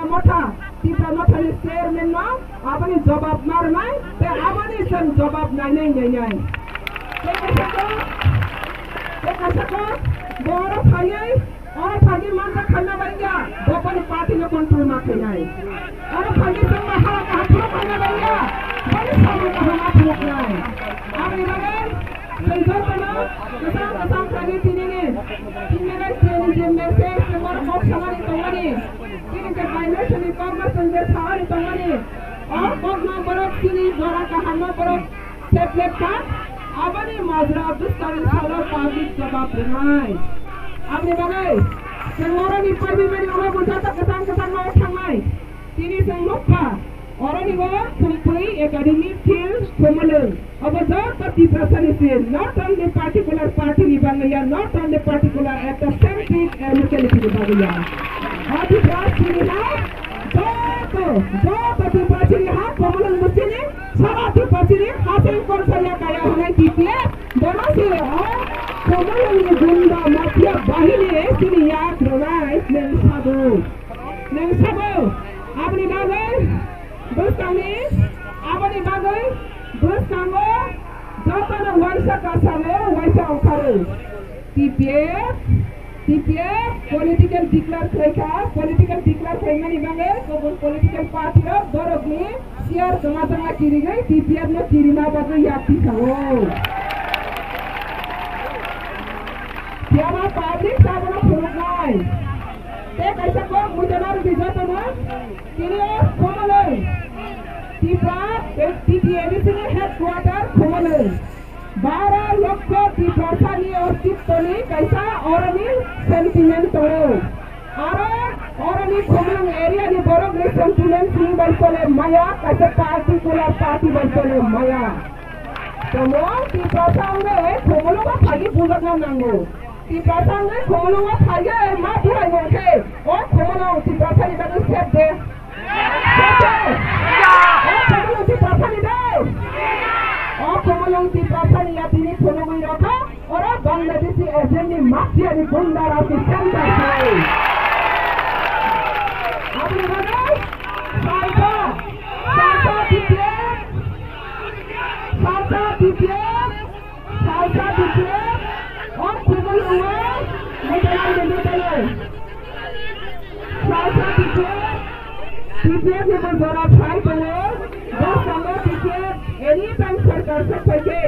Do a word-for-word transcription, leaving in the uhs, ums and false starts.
Motha, Tipra Mothani chairman no aboni jobab ma rwnai, tei aboni chwng jobab nainai nainai. Tei kaisa kok, tei kaisa kok, bo oro phaiwi, oro phaiwi manjak khaina bai ya, bo boni party no control ma khainai. Oro phaiwi chwng bai hala kaham phuru khaina bai ya, boni samung kaham ma phunuknai. Aboni bagwi chwng jotono kwcham kwcham khlaiwi tinini, tinini je message, tei borok kok samani tongmani. Chini je violation ni kokno chwng je sawi tongmani, o kokno borok chini jora kahamno borok separate kha, aboni majra bwskangni salo public jawab rwnai. Aboni bagwi chwng oroni poimani ulo bo joto kwchang kwchang no thangnai. Tini chwng nukha, oroni o Khumpui Academy Field Khumulwng. Obo joto Tiprasani sin, not only particular party ni bagwi ya, not only particular ekta centric, eh, locality ni bagwi ya. O Tiprasini ha, joto, joto Tiprasini ha, Khumulwng bwsini, sara Tiprasini, hasing konsa ya kaya hwnwi T P F, bono se, o, Khumulwng ni gunda mafia bahini, sini yak rwnai, nwng sabo. Nwng sabo, aboni bagwi bwskangni, aboni bagwi bwskango jotono uaisa kasaro, uaisa ongkharo. T P F, T P F political declare khlaikha, political declare khlaimani bagwi kubun political party rok borokni chair kwma kwma kirigwi T P F no kirima bagwi yak tisango. Phiya ba public abono phunuknai. Tei kaisa kok muitanaro di jotono, tini o Khumulwng, Tipra, T T A D C ni headquarter Khumulwng. Bara lokho Tiprasani ostitwni kaisa oroni sentiment tongo. Aro oroni Khumulwng area ni borokni sentiment ni bai chole maya, kaisa particular party bai chole maya. Tamo Tiprasa wngwi Khumulwngo phagi bujakna nango. Tiprasa wngwi Khumulwngo phaiwi ma burai wngkhe, o Khumulwng Tiprasani bagwi sep de. Sep de. O Khumulwng Tiprasani de. O Khumulwng Tiprasani ya tini phunugwi rokha, oro Bangladeshi agent ni mafia ni gunda rok ni center se. Aboni bagwi salsa, salsa T P F, salsa T P F, Salsa T P F, o Khumulwngo, Meitei Lamde Meitei. Salsa T P F, T P F ni bo jora phai tongo, bwskango T P F, anytime sarkar sok phaikhe.